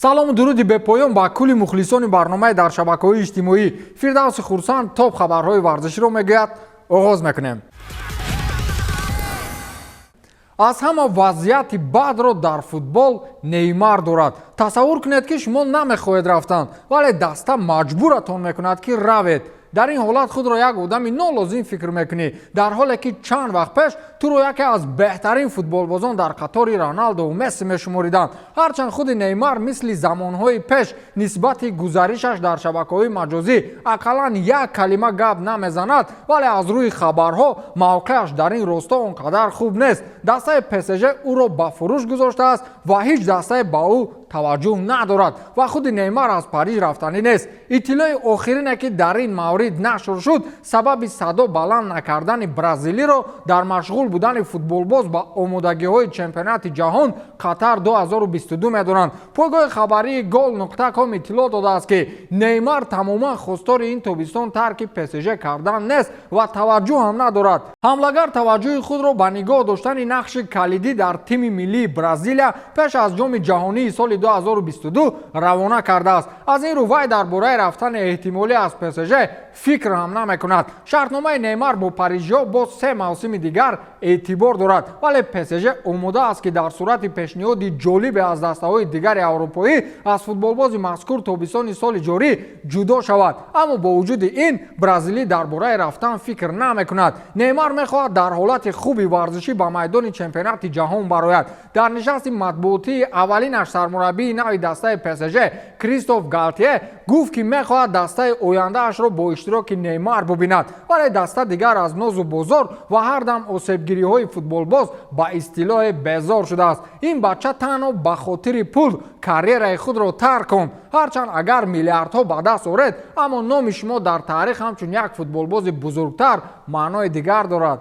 Салому дуруди бепоён ба кулли мухлисони барномаи дар шабакаҳои иҷтимоӣ. Фирдавси Хурсанд топ хабарҳои варзиширо мегӯяд. Оғоз мекунем. Аз ҳама вазъияти бадро дар футбол Неймар дорад. Тасаввур кунед, ки шумо намехоҳед рафтан, вале даста маҷбуратон мекунад, ки равед. Дар ин ҳолат худро як одами нолозим фикр мекунӣ, дар ҳоле ки чанд вақт пеш туро яке аз беҳтарин футболбозон дар қатори Роналдову Месси мешумориданд. Ҳарчанд худи Неймар мисли замонҳои пеш нисбати гузаришаш дар шабакаҳои маҷозӣ ақаллан як калима гап намезанад, вале аз рӯи хабарҳо мавқеаш дар ин росто он қадар хуб нест. Дастаи ПСЖ ӯро ба фурӯш гузоштааст ва ҳеҷ дастае ба ӯ таваҷҷӯҳ надорад ва худи Неймар аз Париж рафтанӣ нест. Иттилои охирине, ки дар ин маврид нашр шуд, сабаби садо баланд накардани бразилиро дар машғул будани футболбоз ба омодагиҳои чемпионати ҷаҳон Қатар 2022 медонанд. Пойгоҳи хабарии Гол.ком иттилоъ додааст, ки Неймар тамоман хостори ин тобистон тарки ПСЖ кардан нест ва таваҷҷӯҳ ҳам надорад. Ҳамлагар таваҷҷӯҳи худро ба нигоҳ доштани нақши калидӣ дар тими миллии Бразилия пеш аз Ҷоми ҷаҳонии соли 2022 равона кардааст. Аз ин рӯ вай дар бораи рафтани эҳтимолӣ аз ПСЖ фикр ҳам намекунад. Шартномаи Неймар бо парижиҳо боз 3 мавсими дигар эътибор дорад, вале ПСЖ омода аст, ки дар сурати пешниҳоди ҷолибе аз дастаҳои дигари аврупоӣ аз футболбози мазкур тобистони соли ҷорӣ ҷудо шавад. Аммо бо вуҷуди ин бразилӣ дар бораи рафтан фикр намекунад. Неймар мехоҳад дар ҳолати хуби варзишӣ ба майдони чемпионати ҷаҳон барояд. Дар нишасти матбуотии аввалинаш сармураббии нави дастаи ПСЖ Кристоф Галтие гуфт, ки мехоҳад дастаи ояндаашро бо иштироки Неймар бубинад, вале даста дигар аз нозу бозор ва ҳар дам осебгириҳои футболбоз ба истилоҳе безор шудааст. Ин бача танҳо ба хотири пул карьераи худро тарк кун. Ҳарчанд агар миллиардҳо ба даст оред, аммо номи шумо дар таърих ҳамчун як футболбози бузургтар маънои дигар дорад.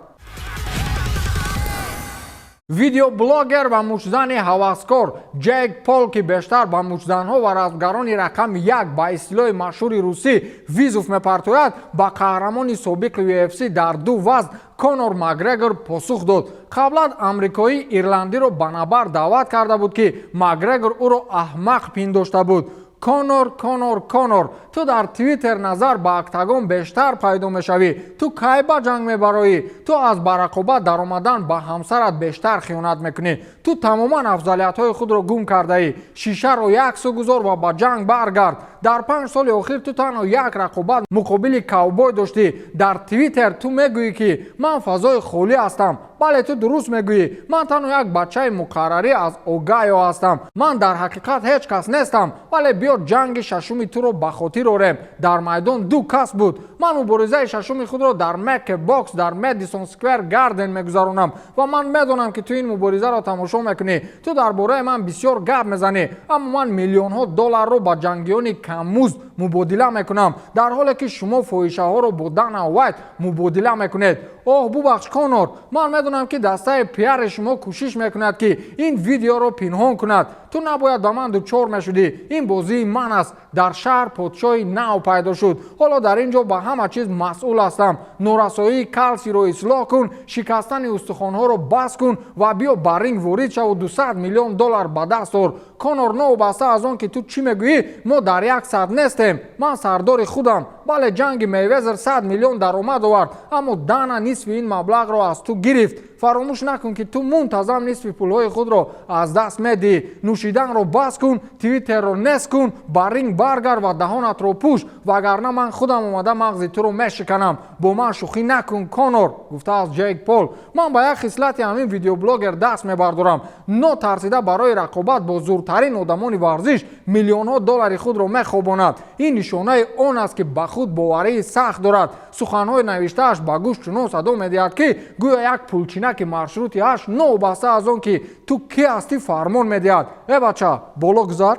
Видеоблогер ва муштзани ҳаваскор Ҷейк Пол, ки бештар ба муштзанҳо ва размгарони рақами як, ба истилоҳи машҳури русӣ, вызов мепартояд, ба қаҳрамони собиқи UFC дар ду вазн Конор Макгрегор посух дод. Қаблан амрикоӣ ирландиро ба набард даъват карда буд, ки Макгрегор ӯро аҳмақ пиндошта буд. «Конор, Конор, Конор, ту дар Твиттер назар ба октагон бештар пайдо мешавӣ. Ту кай ба ҷанг мебароӣ? Ту аз ба рақобат даромадан ба ҳамсарат бештар хиёнат мекунӣ. Ту тамоман афзалиятҳои худро гум кардаӣ. Шишаро як сӯ гузор ва ба ҷанг баргард. Дар 5 соли охир ту танҳо як рақобат муқобили кавбой доштӣ. Дар Твиттер ту мегӯӣ, ки ман фазои холӣ ҳастам. Бале, ту дуруст мегӯӣ. Ман танҳо як бачаи муқаррарӣ аз Огайо ҳастам. Ман дар ҳақиқат ҳеҷ кас нестам. Вале биё ҷанги шашуми туро ба хотир орем. Дар майдон ду кас буд. Ман муборизаи шашуми худро дар Мекке Бокс дар Медисон Сквер Гарден мегузаронам ва ман медонам, ки ту ин муборизаро тамошо мекунӣ. Ту дар бораи ман бисёр гап мезанӣ, аммо ман миллионҳо долларро ба ҷангиёни каммузд мубодила мекунам, дар ҳоле ки шумо фоҳишаҳоро бо Дана Уайт мубодила мекунед. Оҳ, бубахш, Конор, ман медонам, ки дастаи пиари шумо кӯшиш мекунад, ки ин видеоро пинҳон кунад. Ту набояд ба ман дучор мешудӣ. Ин бозии ман аст. Дар шаҳр подшоҳи нав пайдо шуд. Ҳоло дар ин ҷо ба ҳама чиз масъул ҳастам. Норасоии калсиро ислоҳ кун, шикастани устухонҳоро бас кун ва биё ба ринг ворид шаву 200 миллион доллар ба даст ор. Конор, новобаста аз он ки ту чӣ мегӯӣ, мо дар як сад нестем. Ман сардори худам. Бале, ҷанги Мейвезер 100 миллион даромад овард, аммо Дана нисфи ин маблағро аз ту гирифт. Фаромӯш накун, ки ту мунтазам нисфи пулҳои худро аз даст медиҳӣ. Нӯшиданро бас кун, Твиттерро нест кун, ба ринг баргард ва даҳонатро пӯш, вагарна ман худам омада мағзи туро мешиканам. Бо ман шӯхӣ накун, Конор», гуфтааст Ҷейк Пол. Ман ба як хислати ҳамин видеоблогер даст мебардорам. Нотарсида барои рақобат бо зуртарин одамони варзиш миллионҳо доллари худро мехобонад. Ин нишонаи он аст, ки ба худ боварии сахт дорад. Суханҳои навиштааш ба гӯш чунон садо медиҳад, ки гӯё як пулчинаки маршрути 8 новобаста аз он ки ту кӣ ҳастӣ фармон медиҳад: «Э бача, боло гузар».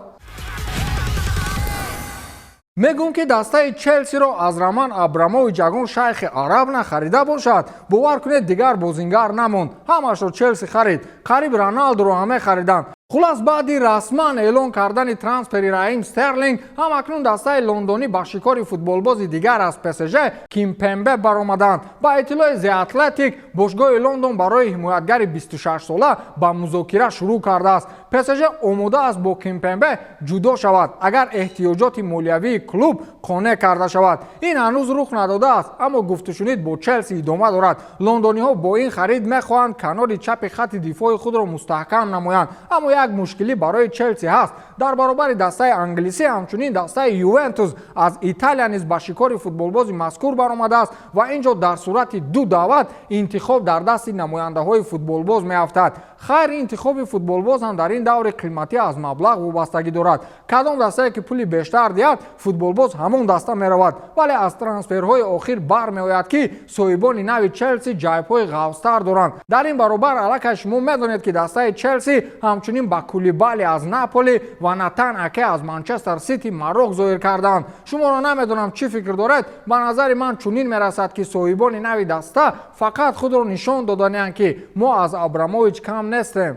Мегӯм, ки дастаи Челсиро аз Роман Абрамович ягон шайхи араб нахарида бошад. Бовар кунед, дигар бозингар намонд, ҳамашро Челси харид. Қариб Роналдуро ҳам мехариданд. Хулас, баъди расман эълон кардани трансфери Раҳим Стерлинг, ҳамакнун дастаи лондонӣ ба шикори футболбози дигар аз ПСЖ, Кимпембе, баромаданд. Ба иттилои The Athletic, бошгоҳи Лондон барои ҳимоятгари 26-сола ба музокира шурӯъ кардааст. ПСЖ омода аст бо Кимпембе ҷудо шавад, агар эҳтиёҷоти молиявии клуб қонеъ карда шавад. Ин ҳанӯз рух надодааст, аммо гуфтушунид бо Челси идома дорад. Лондониҳо бо ин харид мехоҳанд канори чапи хатти дифои худро мустаҳкам намоянд, аммо як мушкилӣ барои Челси ҳаст. Дар баробари дастаи англисӣ ҳамчунин дастаи Ювентус аз Италия низ ба шикори футболбози мазкур баромадааст ва ин ҷо дар сурати ду даъват интихоб дар дасти намояндаҳои футболбоз меафтад. Хайр, интихоби футболбоз ҳам дар ин даври қиматӣ аз маблағ вобастагӣ дорад. Кадом дастае ки пули бештар диҳад, футболбоз ҳамон даста меравад. Вале аз трансферҳои охир бармеояд, ки соҳибони нави Челси ҷайбҳои ғафзтар доранд. Дар ин баробар аллакай шумо медонед, ки дастаи Челси ҳамчунин ба Кулибали аз Наполи ва Натан Аке аз Манчестер Сити мароқ зоҳир карданд. Шуморо намедонам, чӣ фикр доред. Ба назари ман чунин мерасад, ки соҳибони нави даста фақат худро нишон доданианд, ки мо аз Абрамович кам нестем.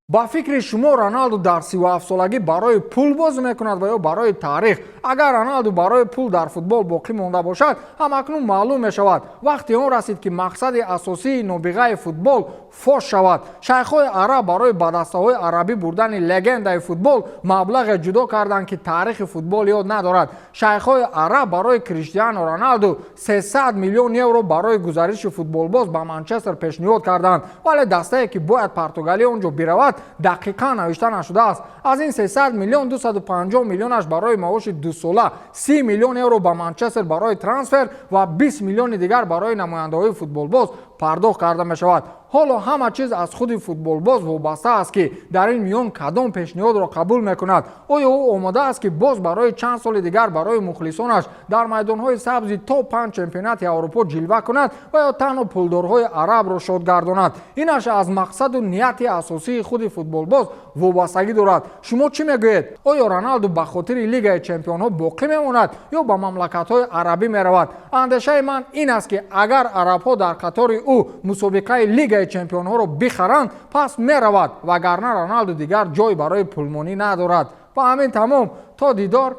Ба фикри шумо, Роналду дар 37-солагӣ барои пул бозӣ мекунад ва ё барои таърих? Агар Роналду барои пул дар футбол боқӣ монда бошад, ҳамакнун маълум мешавад. Вақти он расид, ки мақсади асосии нобиғаи футбол фош шавад. Шайхҳои араб барои ба дастаҳои арабӣ бурдани легендаи футбол маблағе ҷудо карданд, ки таърихи футбол ёд надорад. Шайхҳои араб барои Криштиану Роналду 300 миллион евро барои гузариши футболбоз ба Манчестер пешниҳод карданд, вале дастае, ки бояд португалӣ он ҷо биравад, дақиқан навишта нашудааст. Аз ин 300 миллион 250 миллионаш барои маоши дусола, 30 миллион евро ба Манчестер барои трансфер ва 20 миллиони дигар барои намояндаҳои футболбоз пардохт карда мешавад. Ҳоло ҳама чиз аз худи футболбоз вобаста аст, ки дар ин миён кадом пешниҳодро қабул мекунад. Оё ӯ омода аст, ки боз барои чанд соли дигар барои мухлисонаш дар майдонҳои сабзи то панҷ чемпионати Аврупо ҷилва кунад ва ё танҳо пулдорҳои арабро шод гардонад? Инаш аз мақсаду нияти асосии худи футболбоз вобастагӣ дорад. Шумо чӣ мегӯед? Оё Роналду ба хотири Лигаи чемпионҳо боқӣ мемонад ё ба мамлакатҳои арабӣ меравад? Андешаи ман ин аст, ки агар арабҳо дар қатори ӯ мусобиқаи Лигаи чемпионҳоро бихаранд, пас меравад, вагарна Роналду дигар ҷой барои пулмонӣ надорад. Ба ҳамин тамом, то дидор,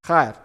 хайр.